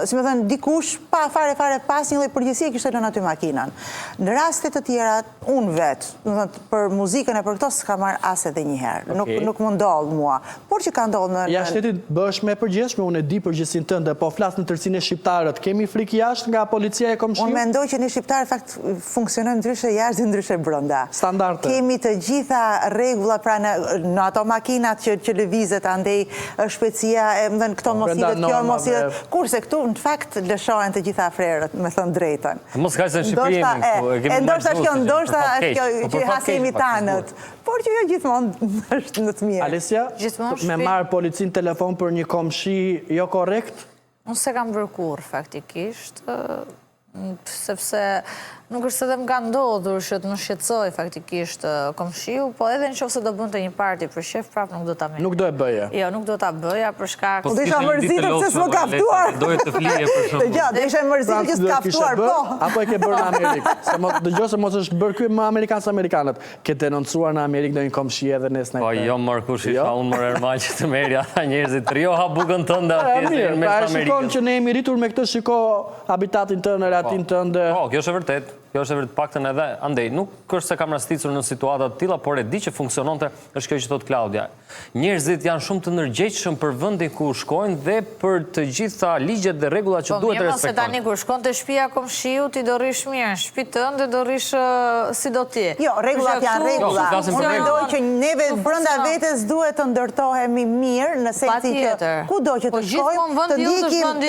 si me thënë, dikush pa fare fare pa asnjë lloj përgjegjësie kishte lënë aty makinën. Në raste të tjera, Unë vetë, domethënë, për muzikën e për këto s'kam marrë as edhe një herë. Nuk nuk më ndodh mua. Por që ka ndodhur në Jashtë shtetit bëhesh më e përgjegjshme, unë e di përgjegjësinë tënde, po flas në tërësinë e shqiptarët. Kemi frikë jashtë nga policia e komshiut? Unë mendoj që ne shqiptarët fakt funksionojmë ndryshe jashtë dhe ndryshe brenda. Standarde. Kemi të gjitha rregullat, pra në në ato makinat që që lëvizet andej shpejtësia, e domethënë këto mos hidhet, kjo mos hidhet. Kurse këtu në fakt lëshohen të gjitha frerët, me thënë drejtën. Mos ka se në Shqipëri jemi këtu, e kemi ndoshta është kjo, ndoshta është kjo po që hasemi po tanët, por që jo gjithmonë është në të mirë. Alesia, me marrë policinë telefon për një komshi jo korrekt? Unë s'e kam bërë kurrë, faktikisht, sepse nuk është se dhe më ka ndodhur që të më shqetësojë faktikisht komshiu, po edhe në qoftë se do bënte një parti për qejf, prapë nuk do ta merrja. Nuk do e bëje? Jo, nuk do ta bëja për shkak... Po do isha mërzitur pse s'më ka ftuar. Doje të flije për shembull. Jo, do isha mërzitur që s'ka ftuar, po. Apo e ke bërë në Amerikë? Se mo, dëgjo se mos është bërë ky më amerikan se amerikanët. Ke denoncuar në Amerikë ndonjë komshi edhe nesër Po jo mor kush isha jo? unë mor Ermal që të merrja ata njerëzit. Rri ha bukën tënde atje në mes pra, Amerikës. Shikon që ne jemi rritur me këtë, shiko habitatin tënd, rehatinë po. tënde. Po, kjo është e vërtetë. Kjo është e vërtetë, paktën edhe andej. Nuk është se kam rastisur në situata të tilla, por e di që funksiononte, është kjo që thotë Klaudia. Njerëzit janë shumë të ndërgjegjshëm për vendin ku shkojnë dhe për të gjitha ligjet dhe rregullat që po, duhet të respektojnë. Po mirë, se tani kur shkon te shtëpia e komshiut, ti do rrish mirë, në shtëpi tënde do rrish si do ti. Jo, rregullat janë rregulla. Jo, Unë mendoj që neve brenda vetes duhet të ndërtohemi mirë në sensin që kudo që po, të shkojmë, të ndjekim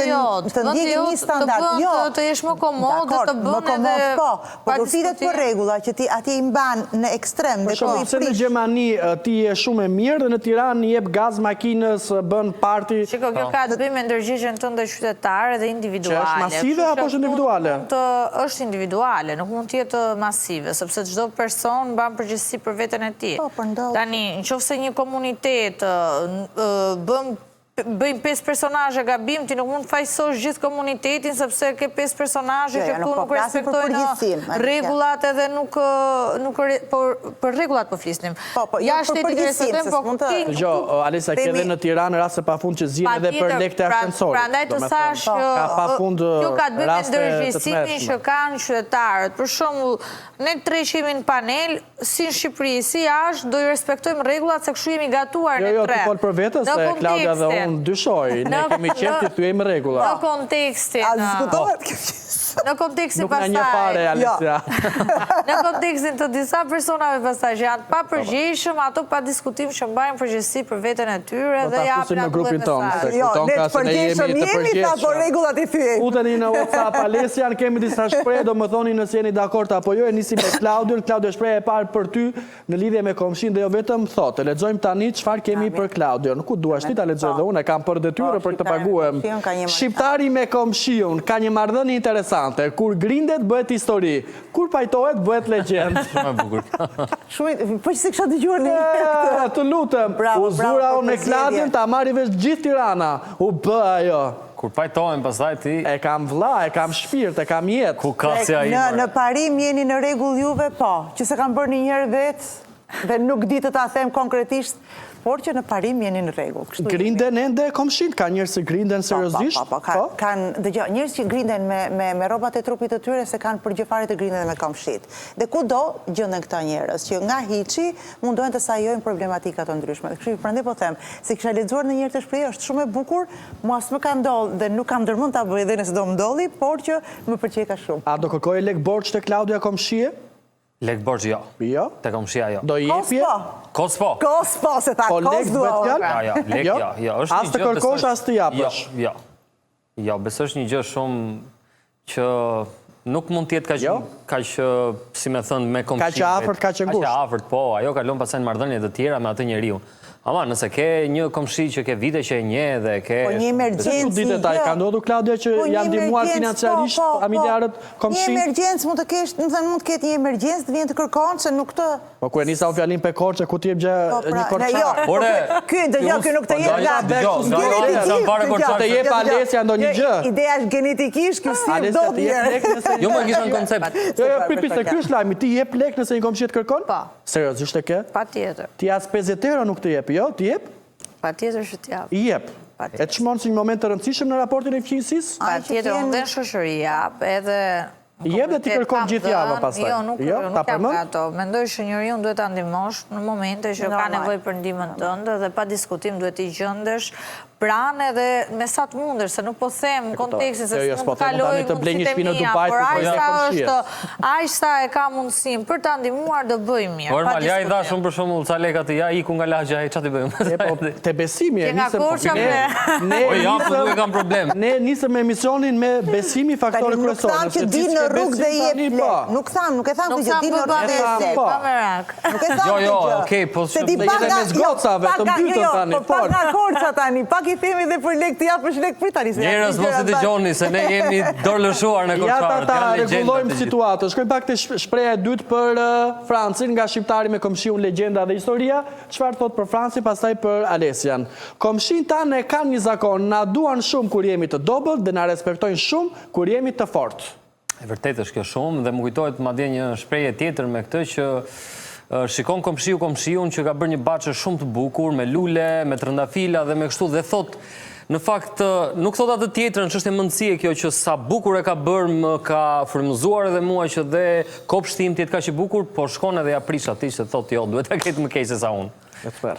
të ndjekim një standard. Jo, të jesh më komod, të bën edhe po. Po kur flitet për rregulla që ti atje i mban në ekstrem dhe këtu i prish. Pse në Gjermani ti je shumë e mirë dhe në Tiranë i jep gaz makinës, bën parti. Shiko, kjo ka të bëjë me ndërgjegjen tënde qytetare dhe individuale. Që është masive apo është individuale? Është individuale, nuk mund të jetë masive, sepse çdo person mban përgjegjësi për veten e tij. Po, po ndodh. Tani, në qoftë se një komunitet bën bëjnë 5 personazhe gabim, ti nuk mund të fajësosh gjithë komunitetin, sepse ke 5 personazhe jo, që jo, këtu nuk respektojnë rregullat edhe nuk, nuk por, për rregullat po flisnim. Po, po, jo, për përgjithësim, se po s'mund të... Jo, Alisa, ke edhe në Tiranë raste pa fund që zihen edhe për lekët e pra, ashensorit. Prandaj të thashë, ka pa fund kjo ka të bëjë me ndërgjegjësimin që kanë qytetarët. Për shembull, ne tre që jemi në panel, si në Shqipëri, si jashtë, do i respektojmë rregullat se kështu jemi gatuar jo, ne jo, tre. Jo, ti fol për vete se Klaudia dhe unë dyshoj, ne kemi qejf të thyejmë rregullat. Në kontekstin... A diskutohet kjo pjesë? Në kontekstin pastaj... Nuk na njeh fare, jo. Alicia. Në kontekstin të disa personave pastaj që janë të papërgjegjshëm, ato pa diskutim që mbajnë përgjegjësi për veten e tyre po dhe japin në grupin tonë, se jo, kujton ne ka të se ne jemi përgjegjshëm të jemi, tha, po përgjegjshëm. rregullat i thyejmë. Futeni në WhatsApp Alesian, kemi disa shprehje, do më thoni nëse jeni dakord apo jo, e nisim me Klaudion. Klaudio, shprehja e parë për ty në lidhje me komshin dhe jo vetëm thotë. Lexojmë tani çfarë kemi për Klaudion. Ku duash ti ta lexoj dhe unë, e kam për detyrë po, për të paguhem. Shqiptari me komshiun ka një marrëdhënie interesante. Kur grindet bëhet histori, kur pajtohet bëhet legjendë. Shumë e bukur. Shumë, po që s'e kisha dëgjuar në një. Të lutem, u zura unë me Klaudion, ta marri vesh gjithë Tirana. U bë ajo. Kur pajtohen pastaj ti E kam vlla, e kam shpirt, e kam jetë. Ku ka si ai more. Në parim jeni në rregull juve, po, që s'e kam bërë ndonjëherë vetë dhe nuk di të ta them konkretisht, por që në parim jeni në rregull. Kështu jemi. Grinden ende komshinjtë, ka njerëz që grinden seriozisht? Po, po, po, po, kanë, dëgjo, njerëz që grinden me me me rrobat e trupit të tyre s'e kanë për gjë fare të grinden me komshinjtë. Dhe kudo gjenden këta njerëz që nga hiçi mundohen të sajojnë problematika të ndryshme. Kështu që prandaj po them, s'e kisha lexuar ndonjëherë këtë shprehje, është shumë e bukur, Mua s'më ka ndodhur dhe nuk kam ndërmend ta bëj dhe nëse do më ndodhi, por që më pëlqeka shumë. A do kërkoje lekë borxh te Klaudia komshie? Lek borxh jo. Jo. Te komshia jo. Do jepje? Kos po. Kos po. Kos po, se tha po, kos dua. Po lek Jo, jo, lek jo, jo. Është as të kërkosh, as të japësh. Jo, jo. Jo, besoj është një gjë shumë që nuk mund të jetë kaq jo? kaq si me thënë me komshin. Kaq afërt, kaq e ngushtë. Kaq afërt, po, ajo kalon pastaj në marrëdhënie të tjera me atë njeriu. Ama nëse ke një komshi që ke vite që e njeh dhe ke Po një emergjencë. Çdo ditë taj ka ndodhur Klaudia që po, janë ndihmuar po, financiarisht po, familjarët komshinjtë. Një emergjencë mund të kesh, do të thënë mund të ketë një emergjencë, të vjen të kërkon se nuk të Po ku e nisa unë fjalinë për Korçë, ku t'i jep gjë po, pra, një korçar? Jo, Ore, ky dëgjo, ky nuk të jep nga. Genetikisht, të jep Alesia ndonjë gjë. Ideja është genetikisht, ky si do të jep. Jo, më kisha në koncept. Jo, jo, prit, prit, se ky është lajmi, ti jep lek nëse një komshi të kërkon? Po. Seriozisht e ke? Patjetër. Ti as 50 euro nuk të jep, jo? Ti jep? Patjetër që të jap. I jep. E çmon si një moment të rëndësishëm në raportin e fqinjësisë? Patjetër, unë dhe në shoqëri jap, edhe I jep dhe t'i kërkon gjithë javën pastaj. Jo, nuk jo, nuk jam nga ato. Mendoj që njeriun duhet ta ndihmosh në momente që ka nevojë për ndihmën tënde dhe pa diskutim duhet t'i gjendesh pranë edhe me sa të mundesh, se nuk po them në kontekstin se jo, s'mund po të kaloj mundësitë e mia, por po aq sa është, aq sa e ka mundësinë për ta ndihmuar do bëj mirë. Por ja i dha shumë për shembull ca lekë aty, ja iku nga lagja ai, ç'a t'i bëjmë? E po te besimi e nisëm po ne. Ne po ja, po nuk e kam problem. Ne nisëm emisionin me besimi faktori kryesor. Nuk thamë që dil në rrugë dhe jep lek. Po. Nuk thamë, nuk e thamë këtë gjë, dil në rrugë dhe jep lek. Pa merak. Nuk e thamë Jo, jo, këtë gjë. okej, po Se ti pak nga mes gocave, të mbytën jo, jo, tani, po pak nga Korça tani, pak i themi dhe për lek të japësh lek prit tani. Njerëz mos i dëgjoni se ne jemi dorëlëshuar në Ja ta korçarët, ta janë legjenda rregullojmë të gjithë. situatën. Shkojmë pak te shprehja e dytë për Francin nga shqiptari me komshiun legjenda dhe historia. Çfarë thotë për Francin, pastaj për Alesian. Komshinjtë tanë e kanë një zakon, na duan shumë kur jemi të dobët dhe na respektojnë shumë kur jemi të fortë. E vërtetë është kjo shumë dhe më kujtohet madje një shprehje tjetër me këtë që shikon komshiu komshiun që ka bërë një bahçe shumë të bukur me lule, me trëndafila dhe me kështu dhe thotë në fakt nuk thotë atë tjetrën, çështje mendësie kjo që sa bukur e ka bërë më ka frymëzuar edhe mua që dhe kopshti im të jetë kaq i bukur, po shkon edhe ja prish atij se thotë jo, duhet ta ketë më keq se sa unë.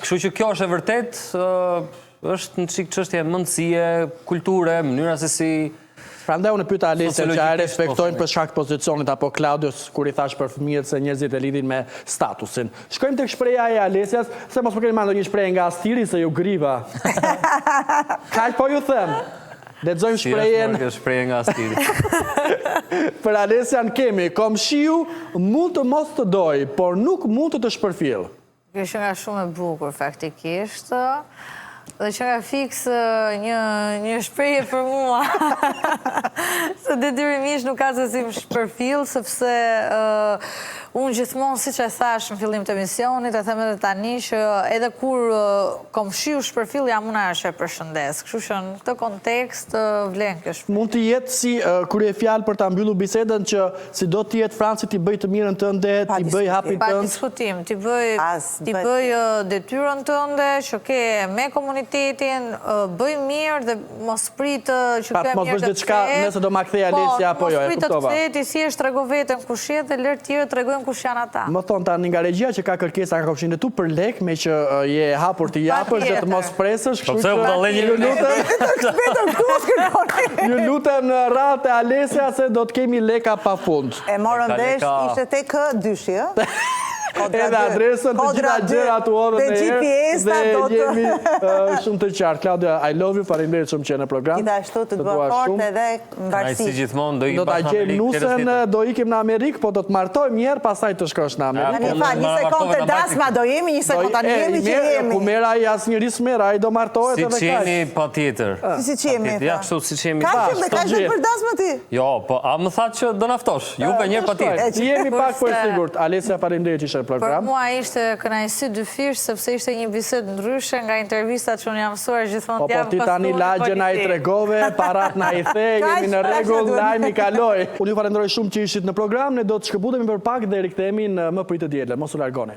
Kështu që kjo është e vërtetë, është një çik çështje mendësie, kulture, mënyra se si Prandaj unë e pyeta Alesian që a e po respektojnë për shkak të pozicionit apo Klaudios kur i thashë për fëmijët se njerëzit e lidhin me statusin. Shkojmë tek shprehja e Alesias, se mos më keni marrë ndonjë shprehje nga Astiri se ju griva. Kaq po ju them. Lexojmë shprehjen. Si është shprehje nga Astiri? Për Alesian kemi, komshiu mund të mos të dojë, por nuk mund të të shpërfillë. Kjo qenka shumë e bukur, faktikisht. Dhe qenka fiks një, një shprehje për mua. Se detyrimisht nuk ka se si më shpërfill, sepse unë gjithmonë, siç e thashë në fillim të emisionit, e them edhe tani që edhe kur komshiu shpërfill, jam unë ajo që e përshëndes. Kështu që në këtë kontekst vlen kjo shprehje. Mund të jetë si kryefjalë për ta mbyllur bisedën që Si do të jetë Franci t'i bëjë të mirën tënde, t'i bëjë hapin tënd? Pa diskutim, t'i bëjë t'i bëjë detyrën tënde që ke me komunitetin, bëj mirë dhe mos prit që pra, kjo e mirë të kthehet. Nëse do ma kthejë po, Alesia apo jo, e kuptova. Mos prit të kthehet, ti thjesht trego veten kush je dhe lër të tjerët tregojnë kush janë ata. Më thonë tani nga regjia që ka kërkesa nga komshinjtë e tu për lek, meqë je e hapur t'i japësh dhe të mos presësh, kështu po që ju lutem. Vetëm këtu mos kërkoni. Ju lutem në radhë te Alesia se do të kemi leka pa fund. E morën vesh, ishte tek dyshi, ë? Edhe adresën, të gjitha gjërat u hodhën në erë dhe jemi shumë të qartë. Klaudia, I love you, faleminderit shumë që je në program. Gjithashtu të dua fort edhe mbarësi. Si gjithmonë, do ikim ta gjejmë nusen, do ikim në Amerikë, po do të martojmë njëherë, pastaj të shkosh në Amerikë. Tani fal, një sekondë te dasma do jemi, një sekondë tani jemi që jemi. Ku merr ai asnjëri s'merr, ai do martohet edhe kaq. Siç jemi patjetër. Si siç jemi. Ja, kështu siç jemi. Kaq dhe kaq për dasmë ti? Jo, po a më thatë që do na ftosh? Juve njëherë patjetër. Jemi pak po e sigurt. Alesia, faleminderit që ishe në program. Për mua ishte kënaqësi dyfish sepse ishte një bisedë ndryshe nga intervistat që unë jam mësuar gjithmonë po, të po, jap. Po ti tani lagjen na i tregove, parat na i the, jemi në rregull, lajmi kaloi. Unë ju falenderoj shumë që ishit në program, ne do të shkëputemi për pak dhe rikthehemi në Më prit të dielën. Mos u largoni.